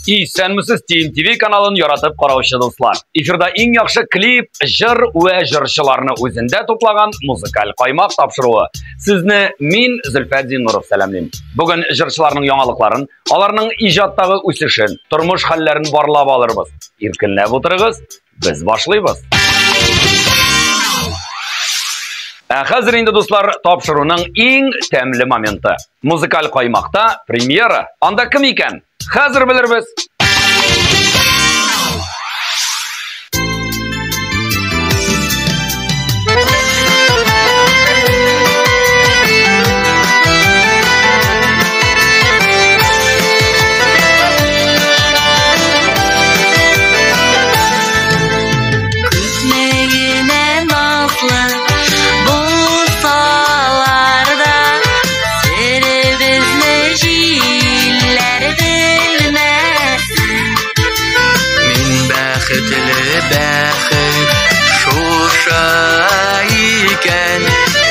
Исәнмесез, TMTV каналын яратып караучы дуслар. Эфирда иң яхшы клип, җыр вә җырчыларны үзендә туплаган музыкаль каймак тапшыруы. Сезне мин, Зөлфәт Зиннуров, сәламлим. Бүген җырчыларның яңалыкларын, аларның иҗаттагы үсешен, тормыш хәлләрен барлап алырбыз. Иркенләп утырыгыз, без башлыйбыз. Ә хәзер инде, дуслар, тапшыруның иң тәмле моменты. Музыкаль каймакта премьера. Анда кем икән? Хәзер белербез.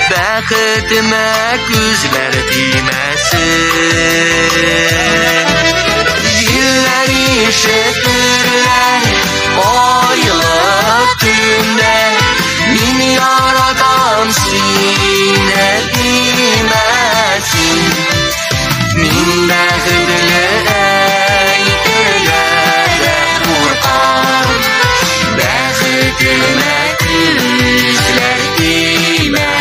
Бәхетемә күзләр тимәсен. Җилләр ишетерләр айлы төндә, мин яратам сине димәсен. Мин бәхетле әйтергә дә куркам, бәхетемә күзләр тимәсен.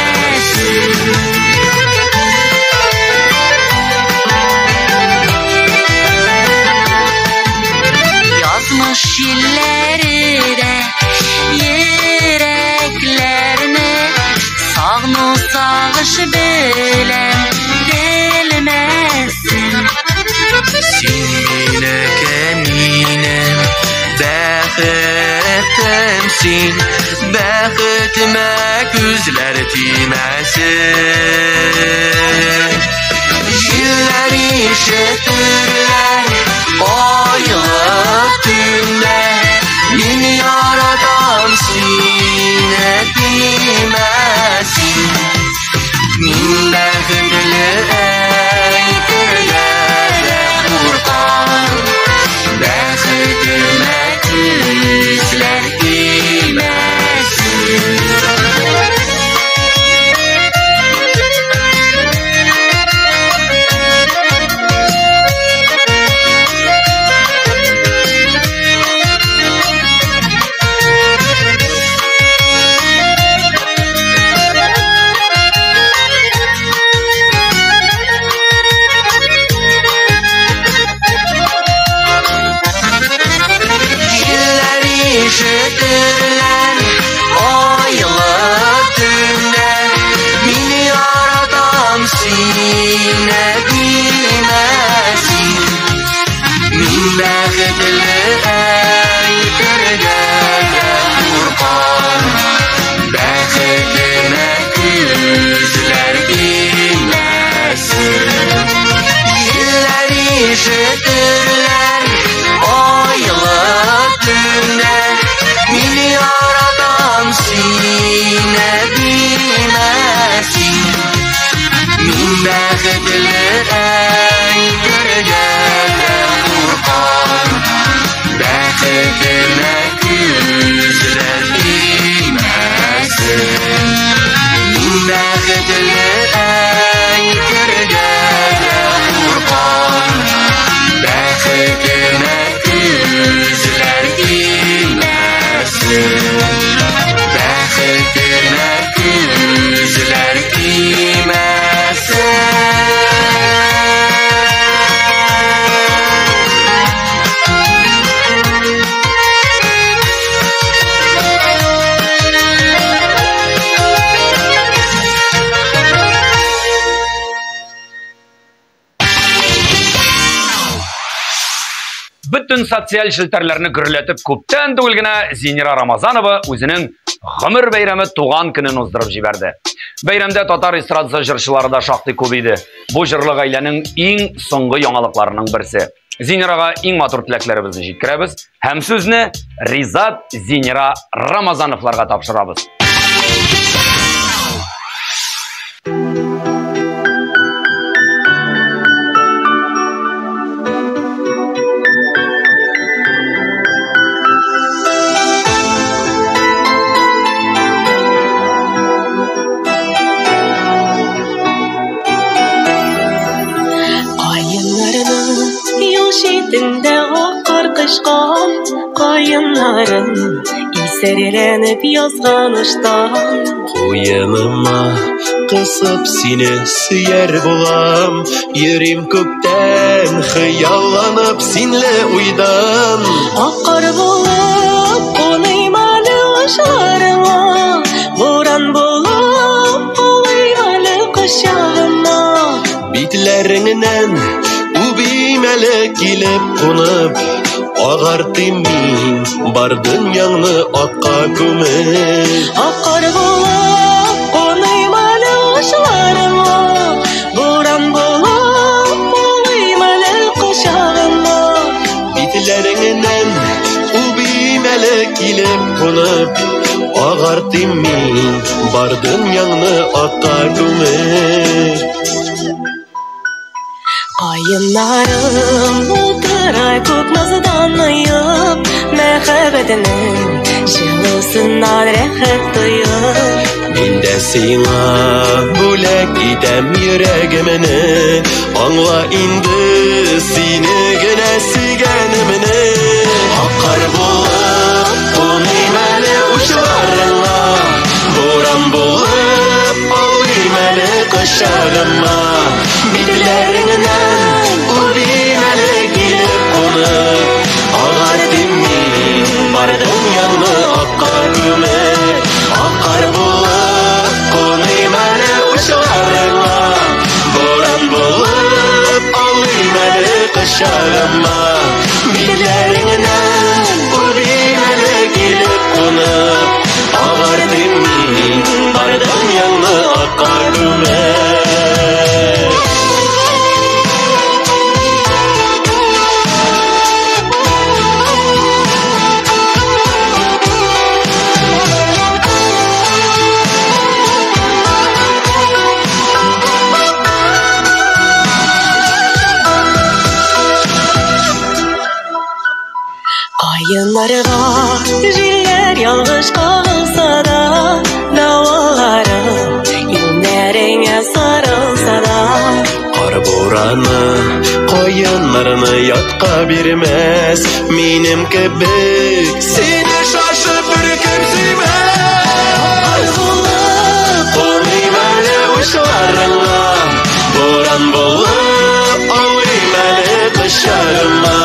Язмыш җилләре дә йөрәкләрне сагыну сагыш белән белмәсен. Син минеке, минем бәхетем син, бәхетемә күзләр тимәсен. Җилләр ишетерләр айлы төндә, мин яратам сине димәсен. Мин бәхетле әйтергә дә куркам, бәхетемә күзләр тимәсен. Җилләр ишетерләр айлы төндә, мин яратам сине димәсен. Мин бәхетле әйтергә дә куркам, бәхетемә күзләр тимәсен. Җилләр ишетерләр айлы төндә, мин яратам сине димәсен. Мин бәхетле әйтергә дә куркам, бәхетемә күзләр тимәсен. Мин бәхетле әйтергә дә куркам, бәхетемә күзләр тимәсен. Бәхетемә күзләр тимәсен. Бөтен социаль челтәрләрне гөрләтеп күптән түгел генә Зинира Рамазанова үзенең гомер бәйрәме туган көнен уздырып җибәрде. Бәйрәмдә татар эстрадасы җырчылары да шактый күп иде. Бу җырлы гаиләнең иң соңгы яңалыкларының берсе. Зинирага иң матур теләкләребезне җиткерәбез һәм сүзне Ризат Зинира Рамазановларга тапшырабыз. Юл читендә ак кар кышкан, каеннарым исәрләнеп язган ыштан. Куеныма кысып сине сөяр булам, йөрим күптән хыялланып синле уйдан. Ак кар булып куныйм әле учларыңа, буран булып улыйм әле кочагыма. Битләреңнән үбим әле килеп кунып, агартыйм мин бар дөньяңны акка күмеп. Ак кар булып куныйм әле учларыңа, буран булып улыйм әле кочагыма. Битләреңнән үбим әле килеп кунып, агартыйм мин бар дөньяңны акка күмеп. Каеннарым утыра күк наздан оеп, мәхәббәтнең җылысыннан рәхәт тоеп. Мин дә сиңа бүләк итәм йөрәгемне, аңла инде сине генә сөйгәнемне. Ак кар булып куныйм әле учларыңа, буран булып алыйм әле кочагыма. Битләреңнән үбим әле килеп кунып, агартыйм мин бар дөньяңны акка күмеп. Ак кар булып куныйм әле учларыңа, буран булып алыйм әле кочагыма. Битләреңнән үбим әле килеп кунып, агартыйм мин бар дөньяңны акка күмеп. Каеннарга җилләр ялгыш кагылса да, давылларым иңнәреңә сарылса да. Кар бураны каеннарны ятка бирмәс, минем кебек сине шашып беркем сөймәс. Куныйм әле учларыңа, буран булып аулыйм әле кочагыма.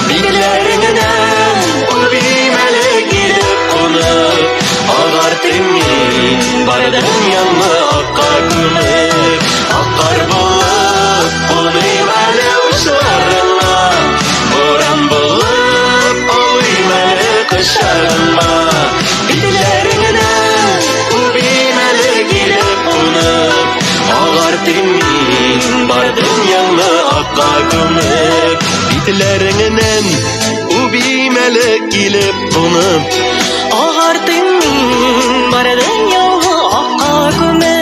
Битләреңнән үбим әле килеп кунып, агартыйм мин бар дөньяңны акка күмеп. Ак кар булып куныйм әле учларыңа, буран булып аулыйм әле кочагыма. Битләреңнән үбим әле килеп кунып, агартыйм мин бар дөньяңны акка күмеп. Битләреңнән үбим әле килеп кунып, агартыйм мин бар дөньяңны акка күмеп.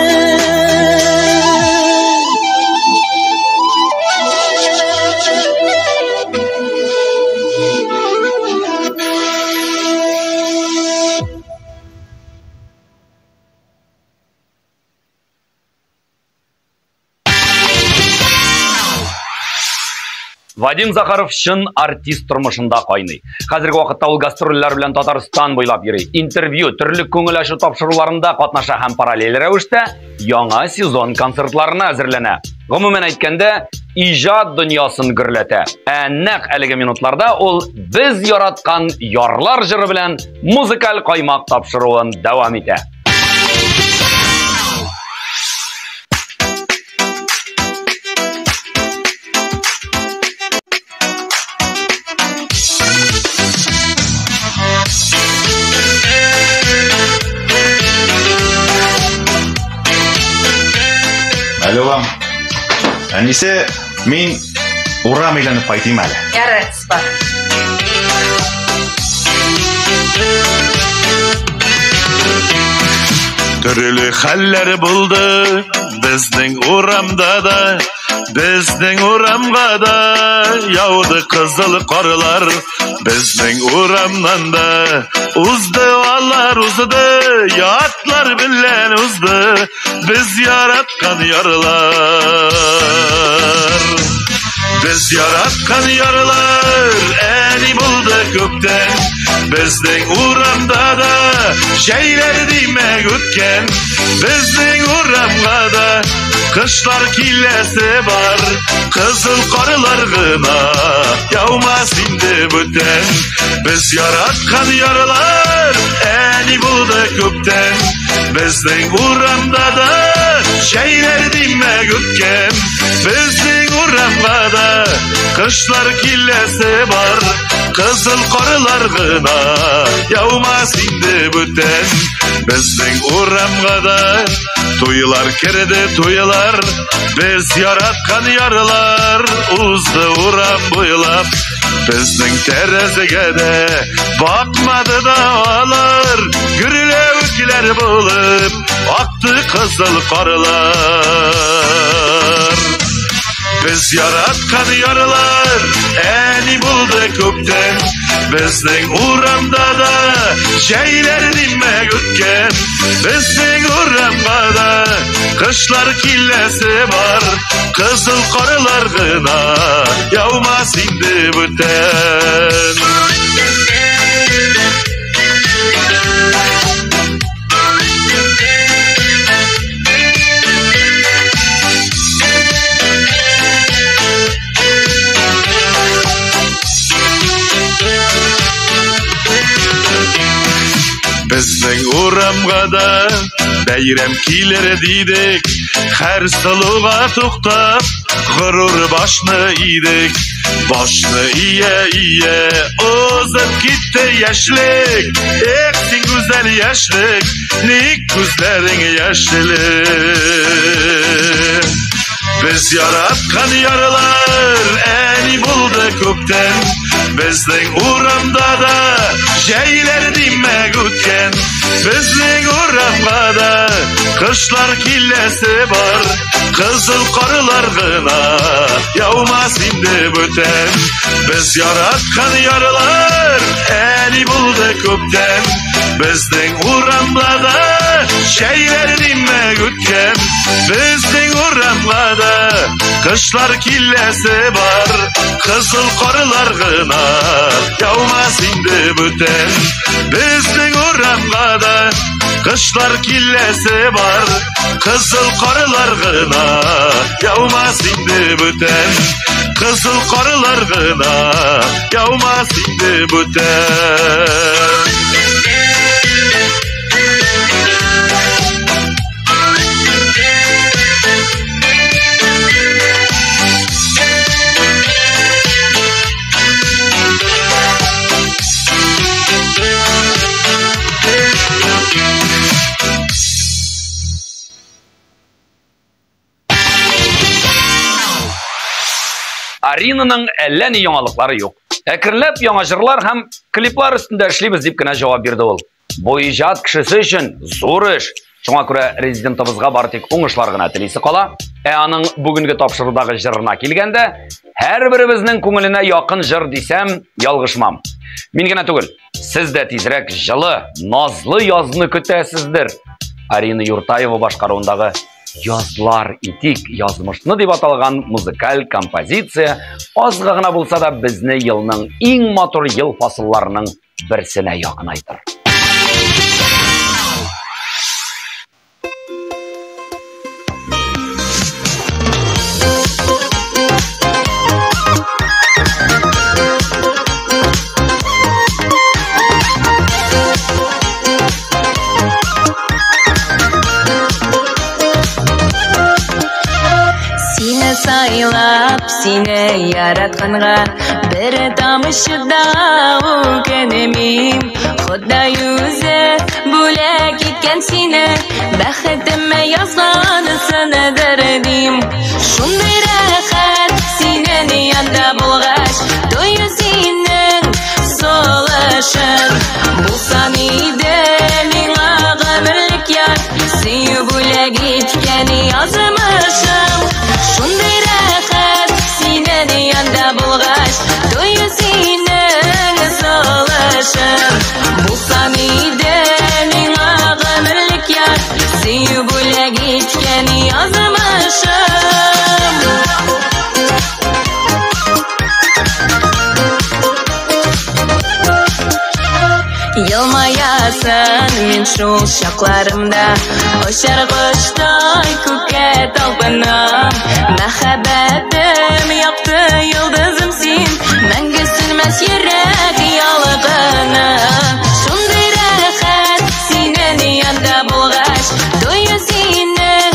Вадим Захаров чын артист тормышында кайный. Хәзерге вакытта ул гастрольләр белән Татарстан буйлап йөри. Интервью, төрле күңел ачу тапшыруларында катнаша һәм параллель рәвештә яңа сезон концертларына әзерләнә. Гомумән әйткәндә, иҗат дөньясын гөрләтә. Ә нәкъ әлеге минутларда ул без яраткан ярлар җыры белән музыкаль каймак тапшыруын дәвам итә. Алло, әнисе, мин Урам әйләнеп кайтыйм әле. Ярар, бар. Төрле хәлләр булды безнең урамда да, безнең урамга да яуды кызыл карлар, безнең урамнан да узды алар узды, ятлар белән узды, без яраткан ярлар. Без яраткан ярлар әни булды күптән, безнең урамда да җәйләр димәк үткән, безнең урамга да кышлар киләсе бар, кызыл карлар гына яумас инде бүтән. Без яраткан ярлар әни булды күптән, безнең урамда да җәйләр димәк үткән, безнең урамга да кышлар киләсе бар, кызыл карлар гына яумас инде бүтән. Безнең урамга да туйлар керде туйлар, без яраткан ярлар узды урам буйлап, безнең тәрәзәгә дә бакмады да алар, гөрләвекләр булып акты кызыл карлар. Без яраткан ярлар әни булды күптән, безнең урамда да җәйләр димәк үткән, безнең урамга да кышлар киләсе бар, кызыл карлар гына яумас инде бүтән. Безнең урамга да бәйрәм килер дидек, һәр сылуга туктап горур башны идек. Башны ия-ия узып китте яшьлек, эх, син гүзәл яшьлек, ник күзләрең яшьле? Без яраткан ярлар әни булды күптән, безнең урамда да җәйләр димәк үткән, безнең урамга да кышлар киләсе бар, кызыл карлар гына яумас инде бүтән. Без яраткан ярлар әни булды күптән, безнең урамда да җәйләр димәк үткән, безнең урамга да кышлар киләсе бар, кызыл карлар гына яумас инде бүтән. Безнең урамга да кышлар киләсе бар, кызыл карлар гына яумас инде бүтән, кызыл карлар гына яумас инде бүтән. Аринаның әллә ни яңалыклары юк. Әкренләп яңа җырлар һәм клиплар өстендә эшлибез дип кенә җавап бирде ул. Бу иҗат кешесе өчен зур эш. Шуңа күрә резидентыбызга бары тик уңышлар гына телисе кала. Ә аның бүгенге тапшырудагы җырына килгәндә, һәрберебезнең күңеленә якын җыр дисәм, ялгышмам. Мин генә түгел, сез дә тизрәк җылы, назлы язны көтәсездер. Арина Юртаева башкаруындагы Язлар итик язмышны дип аталган музыкаль композиция азга гына булса да безне елның иң матур ел фасылларының берсенә якынайтыр. Сайлап сине яратканга бер тамчы да үкенмим. Ходай үзе бүләк иткән сине, бәхетемә язганысын дим. Шундый рәхәт синең янда булгач, тою синең сулышың. Булсан иде миңа гомерлек яр, сөю бүләк иткән язмышым. Шундый рәхәт синең янда булгач, тою синең сулышың. Булсан иде миңа гомерлек яр, сөю бүләк иткән язмышым. Елмаясың мин шул чакларымда, очар коштай күккә талпынам. Мәхәббәтем, якты йолдызым син, мәңге сүнмәс йөрәк ялкыны. Шундый рәхәт синең янда булгач, тою синең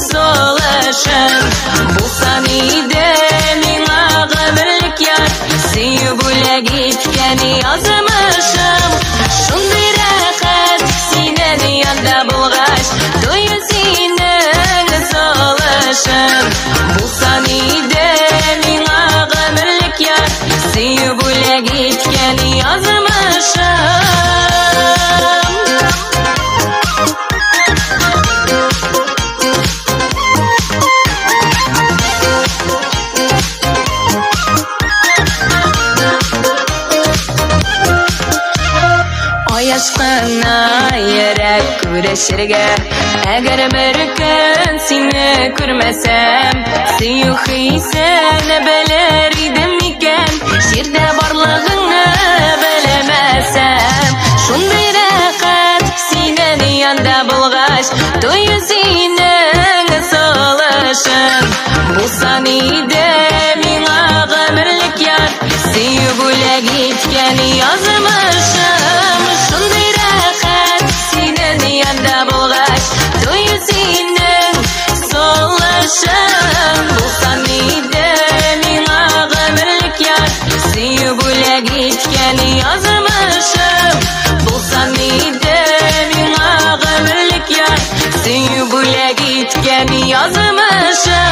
сулышың. Булсан иде миңа гомерлек яр, сөю бүләк иткән язмышым. Шундый рәхәт синең янда булгач, тою синең сулышың. Булсан иде миңа гомерлек яр, сөю бүләк иткән язмышым. Ай ашкына йөрәк күрешергә, әгәр бер көн сине күрмәсәм, сөю хисен белер идем микән, җирдә барлыгыңны белмәсәм. Шундый рәхәт синең янда булгач, тою синең сулышың. Булсан иде миңа гомерлек яр, сөю бүләк иткән язмышым. Шундый рәхәт синең янда булгач, тою синең сулышың. Булсан иде миңа гомерлек яр, сөю бүләк иткән язмышым. Булсан иде миңа гомерлек яр, сөю бүләк иткән язмышым.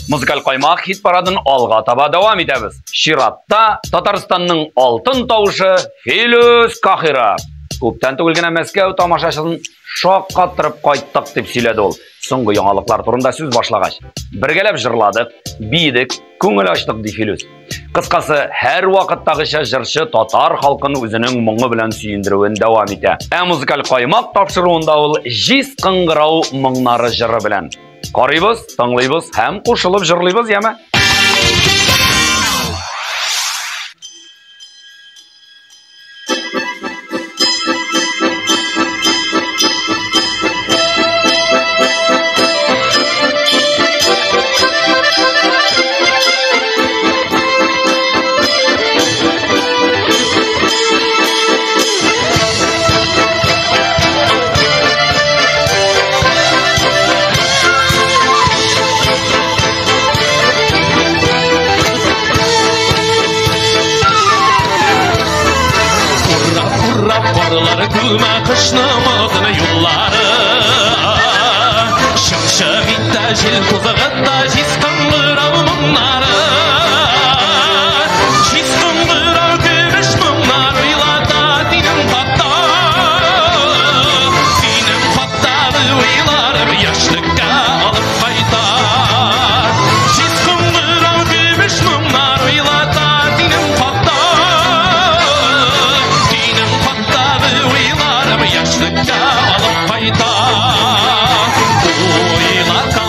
Музыкаль каймак хит парадын алга таба дәвам итәбез. Чиратта Татарстанның алтын тавышы Филүс Каһиров. Күптән түгел генә Мәскәү тамашачысын шаккаттырып кайттык дип сөйләде ул. Соңгы яңалыклар турында сүз башлагач, бергәләп җырладык, биедек, күңел ачтык ди Филүс. Кыскасы, һәр вакыттагыча җырчы татар халкын үзенең моңы белән сөендерүен дәвам итә. Ә музыкаль каймак тапшыруында ул җиз кыңгырау моңнары җыры белән. Карыйбыз, тыңлыйбыз һәм кушылып җырлыйбыз, яме? Күмә кышның озын юллары, Шым-шым итә җил тузыгында җиз кыңгырау моңнары. Җиз кыңгырау көмеш моңнар уйлата синең хакта. Синең хактагы уйларым яшьлеккә алып кайта. Җиз кыңгырау көмеш моңнар уйлата синең хакта. Синең хактагы уйларым яшьлеккә алып кайта. Уйлата.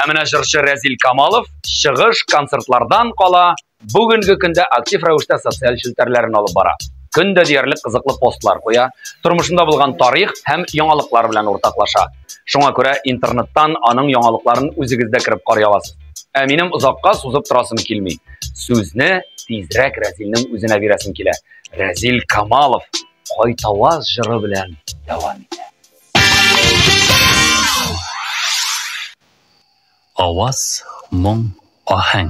Ә менә җырчы Рәзил Камалов чыгыш концертлардан кала бүгенге көндә актив рәвештә социаль челтәрләрен алып бара. Көн дә диярлек кызыклы постлар куя, тормышында булган тарих һәм яңалыклар белән уртаклаша. Шуңа күрә интернеттан аның яңалыкларын үзегез дә кереп карый аласыз. Ә минем озакка сузып торасым килми. Сүзне тизрәк Рәзилнең үзенә бирәсем килә. Рәзил Камалов Кайтаваз җыры белән дәвам итә. Аваз, моң, аһәң.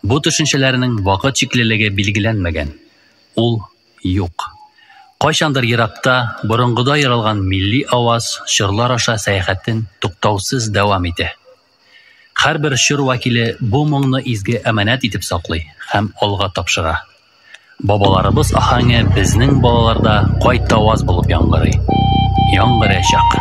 Бу төшенчәләрнең вакыт чиклелеге билгеләнмәгән. Ул юк. Кайчандыр еракта, борынгыда яралган милли аваз чорлар аша сәяхәтен туктаусыз дәвам итә. Һәрбер чор вәкиле бу моңны изге әманәт итеп саклый һәм алга тапшыра. Бабаларыбыз аһәңе безнең балаларда кайтаваз булып яңгырый. Яңгыраячак.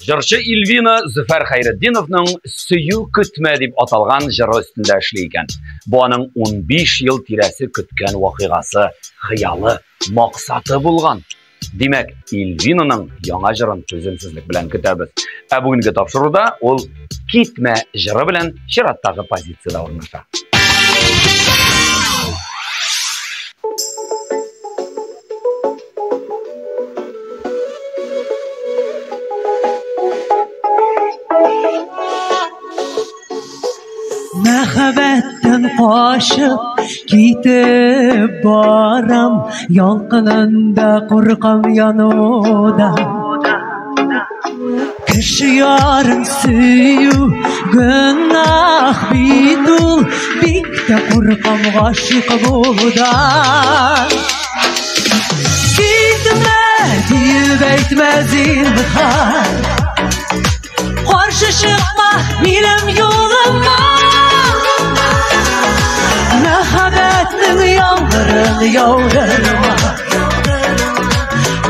Җырчы Ильвина Зөфәр Хәйретдиновның Сөю көтмә дип аталган җыры өстендә эшли икән. Бу аның 15 ел тирәсе көткән вакыйгасы, хыялы, максаты булган. Димәк, Ильвинаның яңа җырын түземсезлек белән көтәбез. Ә бүгенге тапшыруда ул Китмә җыры белән чираттагы позициядә урнаша. Мәхәббәттән качып китеп барам, ялкынында куркам янудан. Кеше ярын сөю гөнаһ бит ул, бик тә куркам гашыйк булудан. Китмә диеп әйтмә зинһар, каршы чыкма минем юлыма. Мәхәббәтнең яңгыр яңгырын яудырма.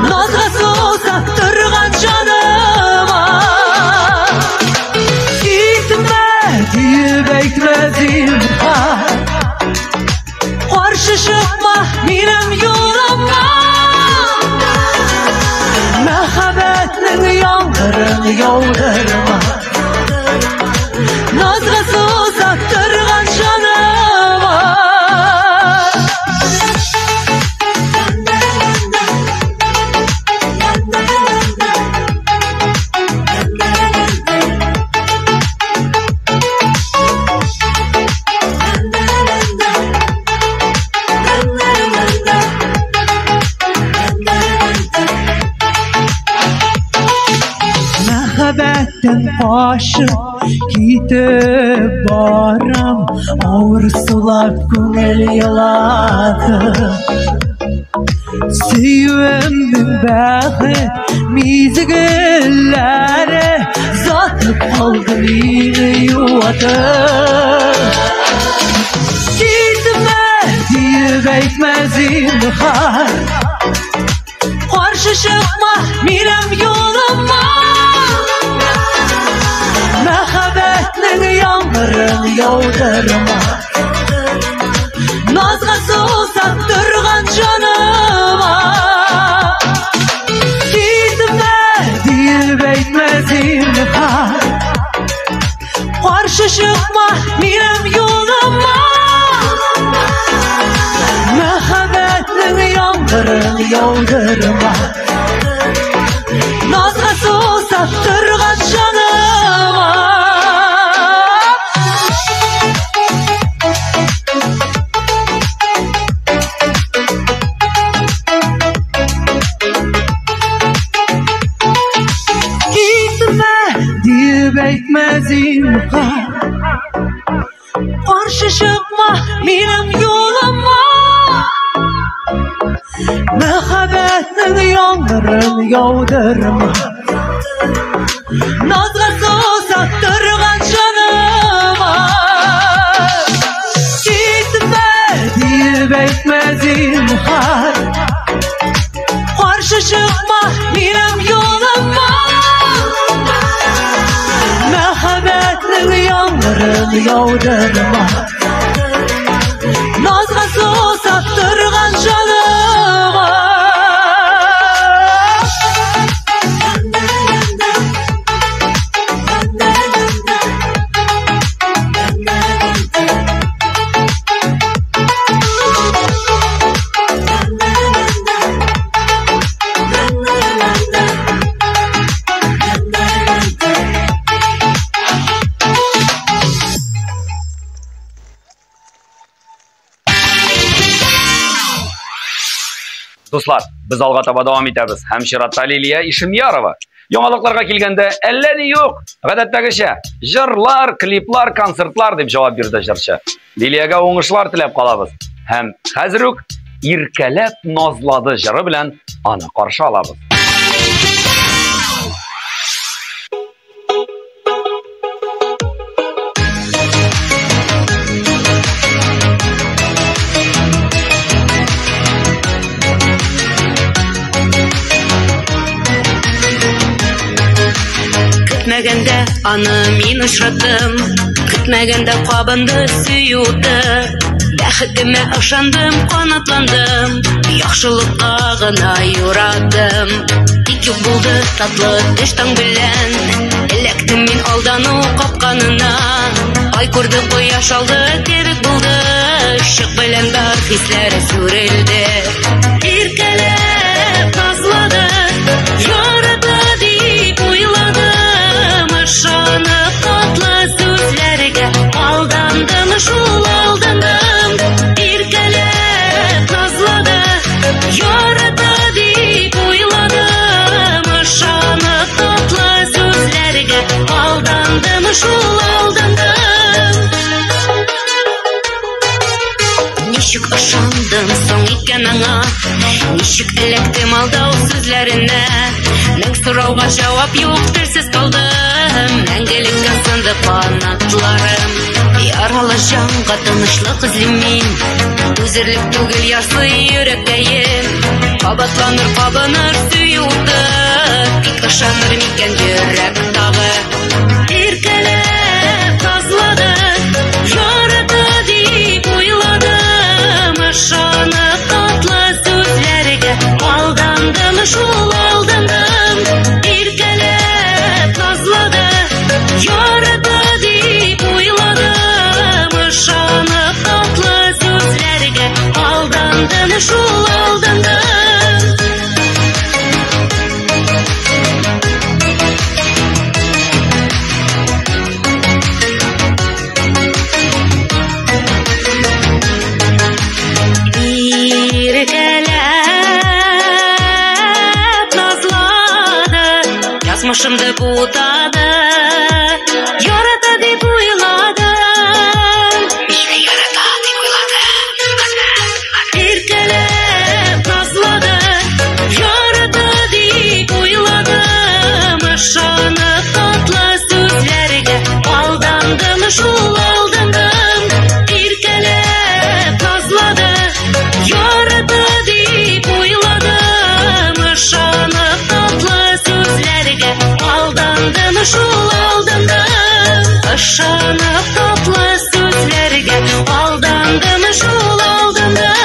Назга сусап торган җаныма. Китмә диеп әйтмә зинһар. Каршы чыкма минем юлыма. Мәхәббәтнең яңгырын яудырма. Назга сусап торган җаныма. Мәхәббәттән качып китеп барам, авыр сулап күңел елады. Сөюемнең бәхет мизгелләре затып калды мине юатып. Китмә диеп әйтмә зинһар. Каршы чыкма минем юлыма. Мәхәббәтнең яңгырын яудырма. Назга сусап торган җаныма. Китмә диеп әйтмә зинһар. Каршы чыкма минем юлыма. Мәхәббәтнең яңгырын яудырма. Назга сусап торган җаныма. Китмә диеп әйтмә зинһар. Каршы чыкма минем юлыма. Мәхәббәтнең яңгырын яудырма. Назга сусап торган җаныма. Китмә диеп әйтмә зинһар. Каршы чыкма минем юлыма. Мәхәббәтнең яңгырын яудырма. Назга сусап торган җаныма. Дуслар, без алга таба дәвам итәбез. Һәм чиратта Лилия Ишемьярова. Яңалыкларга килгәндә әллә ни юк. Гадәттәгечә, җырлар, клиплар, концертлар дип җавап бирде җырчы. Лилиягә уңышлар теләп калабыз. Һәм хәзер үк Иркәләп назлады җыры белән аны каршы алабыз. Көтмәгәндә аны мин очраттым, көтмәгәндә кабынды сөю уты. Бәхетемә ышандым, канатландым, яхшылыкка гына юрадым. Тик юк булды татлы төш таң белән, эләктем мин алдану капканына. Ай күрде, кояш алды кебек булды, чык белән бар хисләре сүрелде. Иркәләп назлады, ярата дип уйладым, ышанып татлы сүзләргә алдандым, шул алдандым. Иркәләп назлады, ярата дип уйладым, ышанып татлы сүзләргә алдандым, шул алдандым. Ничек ышандым соң икән аңа, ничек эләктем алдау сүзләренә. Мең сорауга җавап юк, телсез калдым, мәңгелеккә сынды канатларым. Яралы җанга тынычлык эзлим мин. Түзерлек түгел ярсый йөрәккәем. Кабатланыр, кабыныр сөю уты. Тик ышаныр микән йөрәк тагы? Иркәләп назлады, ярата дип уйладым. Ышанып татлы сүзләргә алдандым шул, алдандым. Иркәләп назлады, ярата дип уйладым. Ышанып татлы сүзләргә алдандым шул, алдандым. Иркәләп назлады, язмышымды бутады, ярата дип уйладым. Мине ярата дип уйладым. Иркәләп назлады, ярата дип уйладым. Ышанып татлы сүзләргә алдандым шул, алдандым. Иркәләп назлады, ярата дип уйладым. Ышанып татлы сүзләргә алдандым шул, алдандым. Ышанып татлы сүзләргә алдандым шул, алдандым.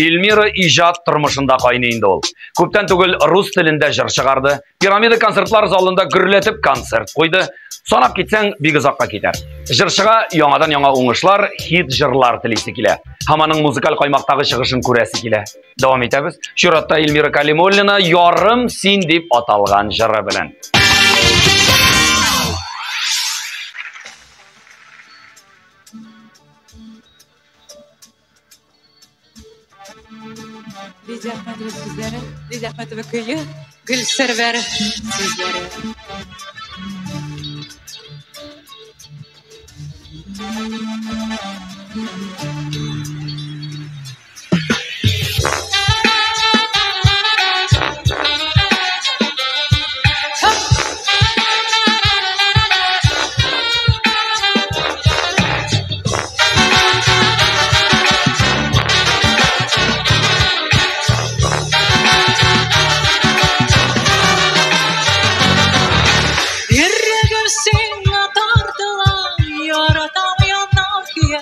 Эльмира иҗат тормышында кайный инде ул. Күптән түгел рус телендә җыр чыгарды. Пирамида концертлар залында гөрләтеп концерт куйды. Санап китсәң, бик озакка китәр. Җырчыга яңадан-яңа уңышлар, хит җырлар телисе килә. Һәм аның музыкаль каймактагы чыгышын күрәсе килә. Дәвам итәбез. Чиратта Эльмира Калимуллина Ярым син дип аталган җыры белән. Лидия Әхмәтова сүзләре, Лидия Әхмәтова көе, Гөлсәрвәр сүзләре. Йөрәгем сиңа тартыла, яратам, янам, көя.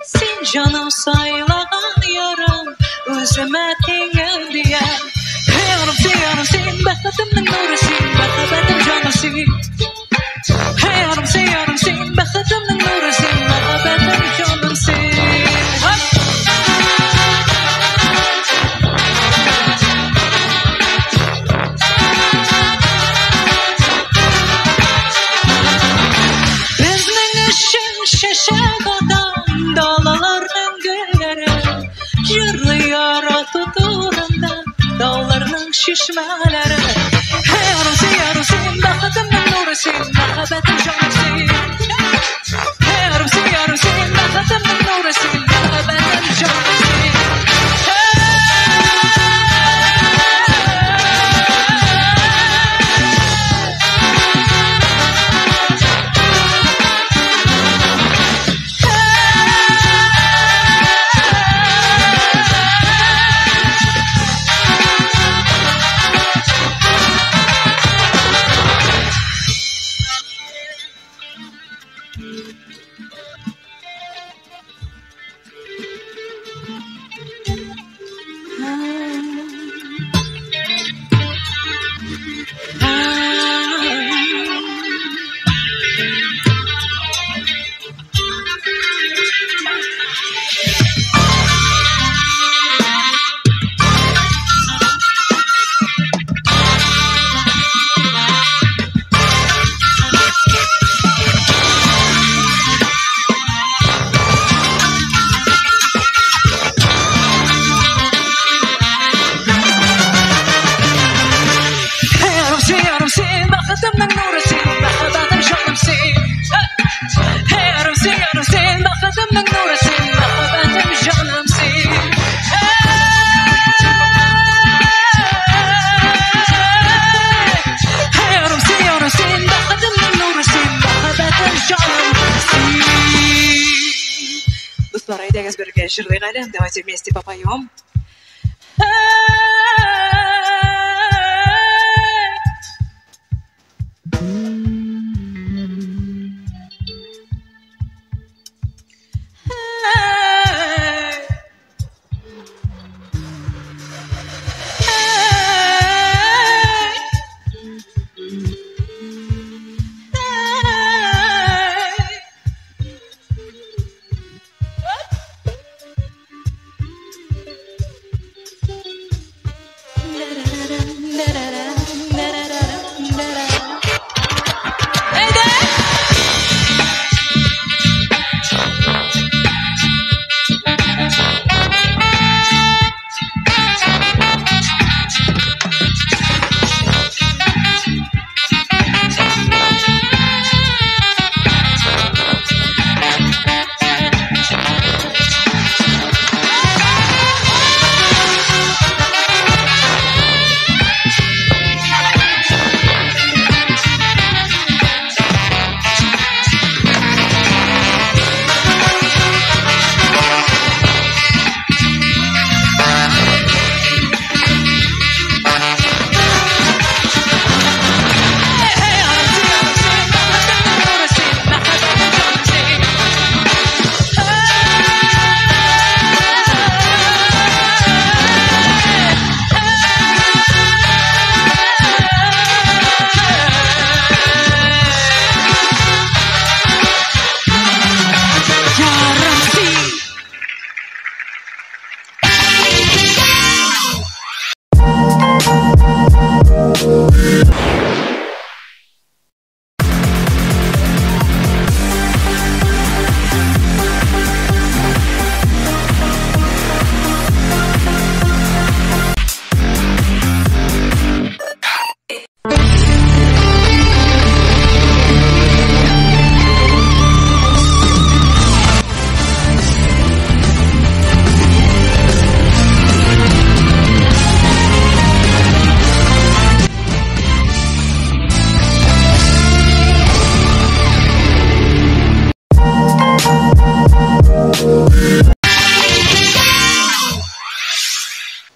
Син җаным сайлаган ярым, үземә тиңем дия. Ярым син, ярым син, бәхетемнең нуры син, мәхәббәтем җаным син. Ярым син, ярым син, бәхетемнең нуры син, мәхәббәтем җаным син. Һап! Безнең өчен чәчәк ата далаларның гөлләре, җырлый ярату турында тауларның чишмәләре. Ярым син, ярым син, бәхетемнең нуры син, мәхәббәтем җаным син. Ярым син, ярым син, бәхетемнең нуры син, мәхәббәтем җаным син. Әйдәгез бергә җырлыйк әле. Давайте вместе попоем.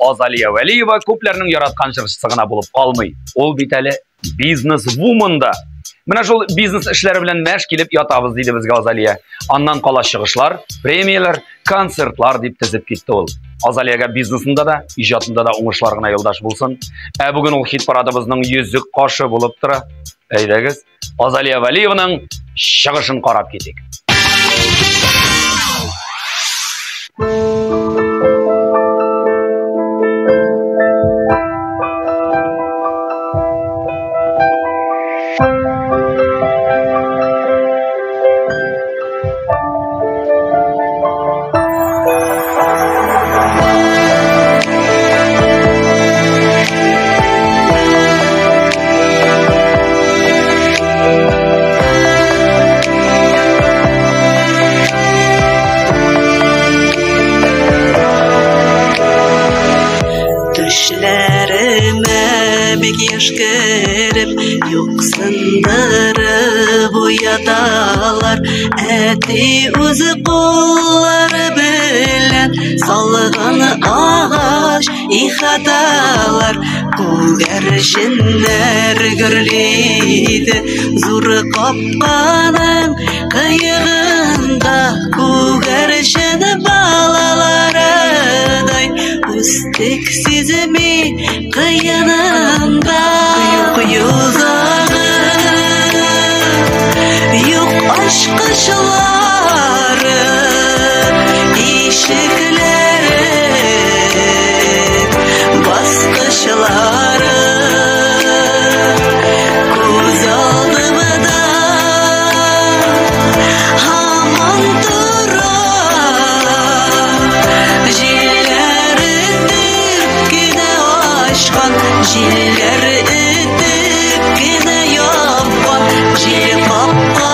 Азалия Вәлиева күпләрнең яраткан җырчысы гына булып калмый. Ул бит әле бизнес-вумен да. Менә шул бизнес эшләре белән мәш килеп ятабыз, диде безгә Азалия. Аннан кала чыгышлар, премияләр, концертлар дип тезеп китте ул. Азалиягә бизнесында да, иҗатында да уңышлар гына юлдаш булсын. Ә бүген ул хит парадыбызның йөзек кашы булып тора. Әйдәгез, Азалия Вәлиеваның чыгышын карап китик. Төшләремә бик еш кереп, юксындырып уяталар. Әти үзе куллары белән салган агач ихаталар. Күгәрченнәр гөрлиде зур капканың кыегында. Күгәрчен балаларыдай үстек сизми кыенында. Юк йозагы, юк ачкычлары, ишекләре, баскычлары. Күз алдымда һаман тора, җилләр өтеп кенә ачкан, җилләр өтеп кенә япкан, җил капкалар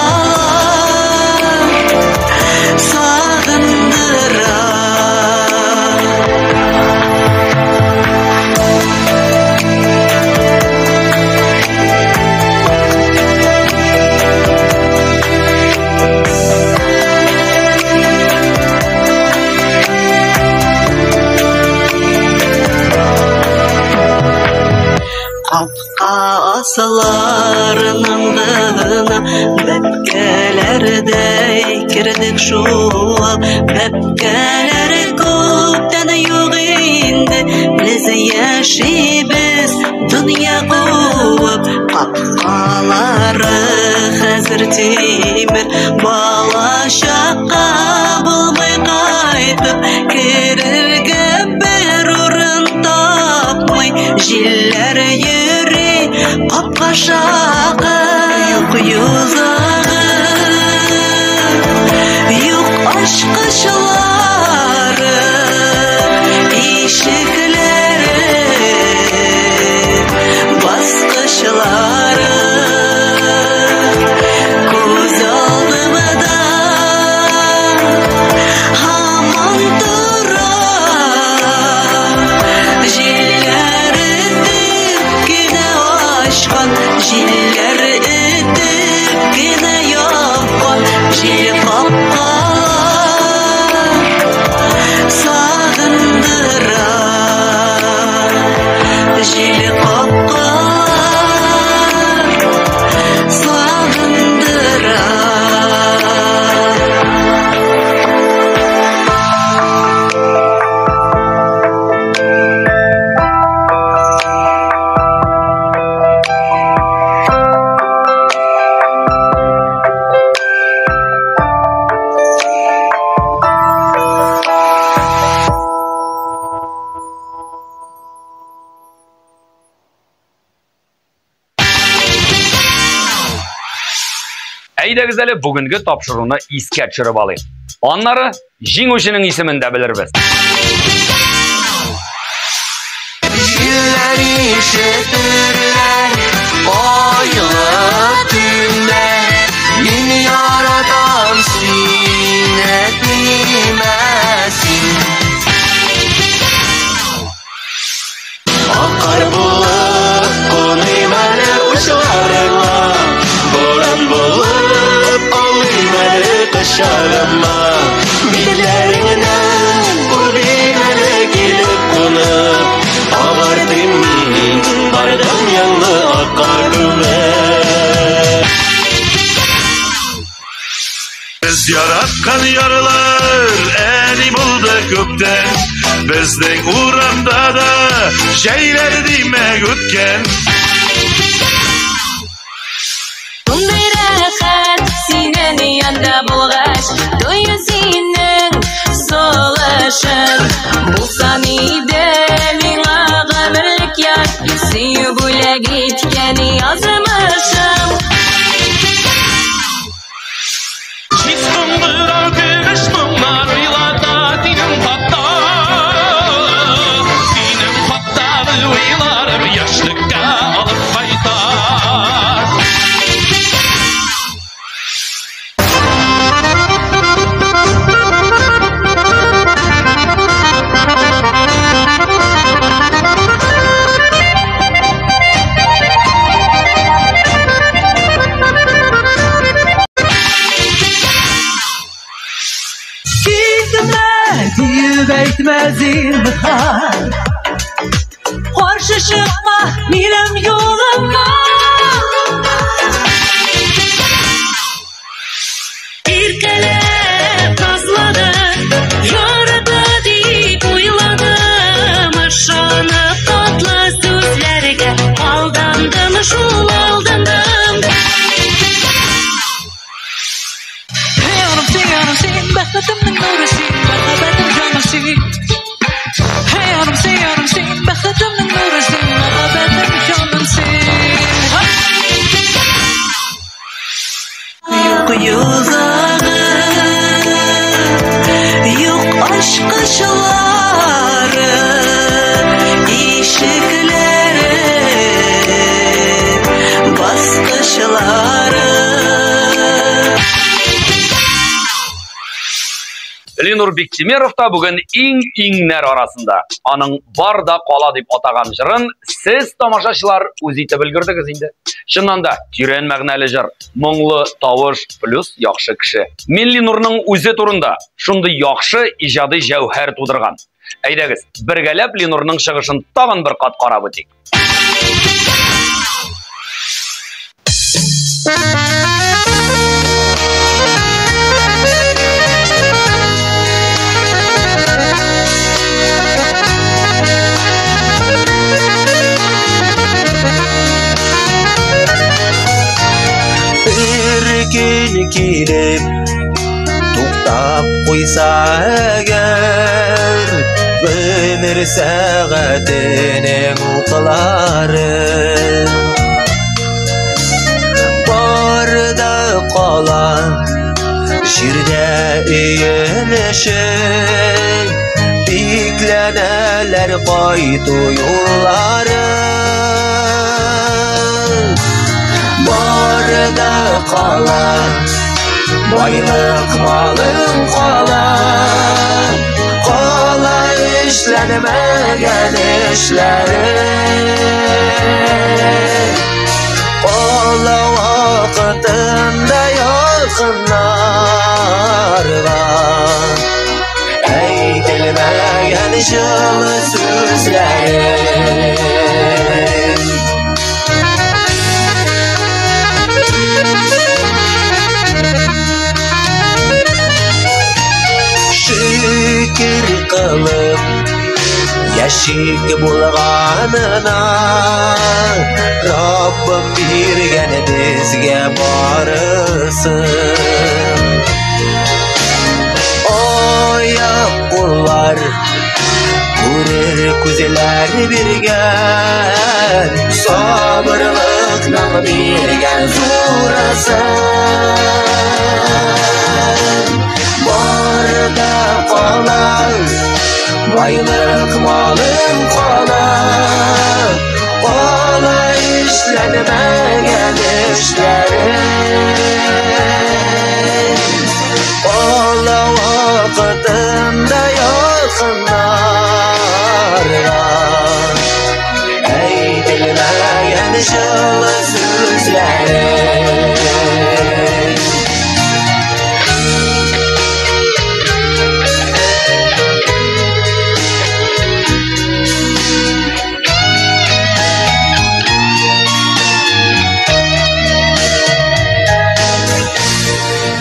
Гөлдәй кердек шуып, бәбкәләр күптән юк инде. Без яшибез дөнья куып, капкалары хәзер тимер. Бала чакка булмый кайтып, керергә бер урын тапмый. Җилләр йөри капка шакып, юк йозагы, юк ачкычлары, ишекләре, баскычлары. Күз алдымда һаман тора, җилләр өтеп кенә ачкан, җилләр өтеп кенә япкан, җил капкалар сагындыра, җил капкалар сагындыра. Әйдәгез әле бүгенге тапшыруны искә төшереп алыйк. Аннары җиңүченең исемен дә белербез. Җилләр ишетерләр айлы төндә, мин яратам сине, тимә син. Акар булып куныйм әле учларыңа, буран булып алыйм әле кочагыма. Битләреңнән үбим әле килеп кунып, агартыйм мин бар дөньяңны акка күмеп. Без яраткан ярлар әни булды күптән, безнең урамда да җәйләр димәк үткән. Шундый рәхәт синең янда булгач, тою синең сулышың. Булсан иде миңа гомерлек яр, сөю бүләк иткән язмышым. Җиз кыңгырау көмеш моңнар уйлата синең хакта. Синең хактагы уйларым яшьлеккә алып кайта. Китмә диеп әйтмә зинһар, каршы чыкма минем юлыма. Иркәләп назлады, ярата дип уйладым, ышанып татлы сүзләргә алдандым шул, алдандым. Ярым син, ярым син, бәхетемнең нуры син, мәхәббәтем җаным син. Ярым син, ярым син, бәхетемнең нуры син, мәхәббәтем җаным син. Юк йозагы, юк ачкычлары, ишекләре, баскычлары. Ленур Биктимеров та бүген иң-иңнәр арасында. Аның бар да кала дип атаган җырын сез, тамашачылар, үз итеп өлгердегез инде. Чыннан да, тирән мәгънәле җыр, моңлы тавыш плюс яхшы кеше. Мин Ленурның үзе турында шундый яхшы иҗади җәүһәр тудырган. Әйдәгез, бергәләп Ленурның чыгышын тагын бер кат карап үтик. Килеп туктап куйса әгәр гомер сәгатенең уклары, бар да кала җирдә өелешеп, бикләнәләр кайту юллары. Бар да кала, байлык малың кала, кала эшләнмәгән эшләрең. Кала вакытында якыннарга әйтелмәгән җылы сүзләрең. Шөкер кылып яшик булганына, Раббым биргән безгә барысын. Аяк куллар, күрер күзләр биргән, сабырлыкның биргән зурысын. Бар да кала, байлык малың кала, кала эшләнмәгән эшләрең. Кала вакытында якыннарга әйтелмәгән җылы сүзләрең.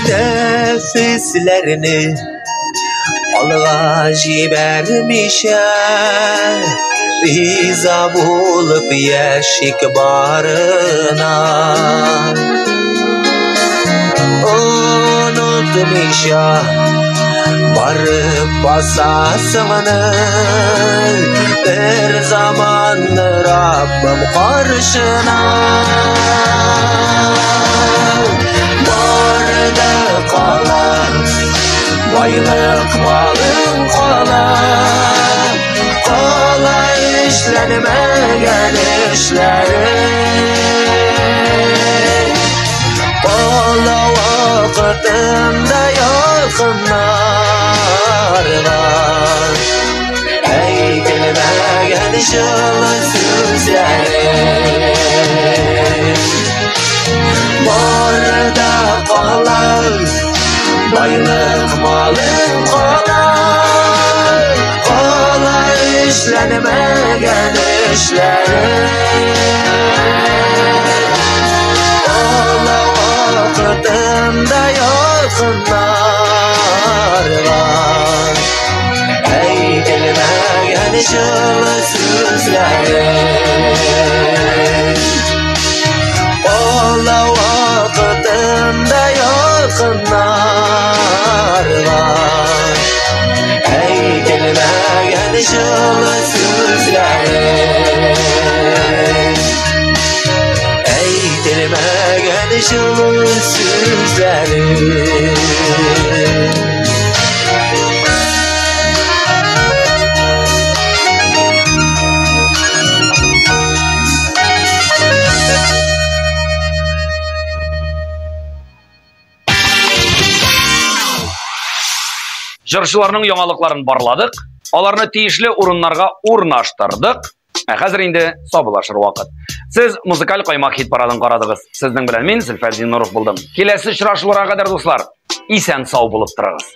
Нәфесләрне алга җибәрмичә, риза булып яшик барына. Онытмыйча барып басасыңны, бер заман Раббым каршына. Бар да кала, байлык малың кала, кала эшләнмәгән эшләрең. Кала вакытында якыннарга әйтелмәгән җылы сүзләрең. Бар да кала, байлык малың кала, кала эшләнмәгән эшләрең. Кала вакытында якыннарга әйтелмәгән җылы сүзләрең. Кала вакытында якыннарга әйтелмәгән җылы сүзләрең. Әйтелмәгән җылы сүзләрең. Җырчыларның яңалыкларын барладык, аларны тиешле урыннарга урнаштырдык. Ә хәзер инде саубуллашыр вакыт. Сез музыкаль каймак хит парадын карадыгыз. Сезнең белән мин Зөлфәт Зиннуров булдым. Киләсе очрашуларга кадәр, дуслар, исән сау булып торыгыз.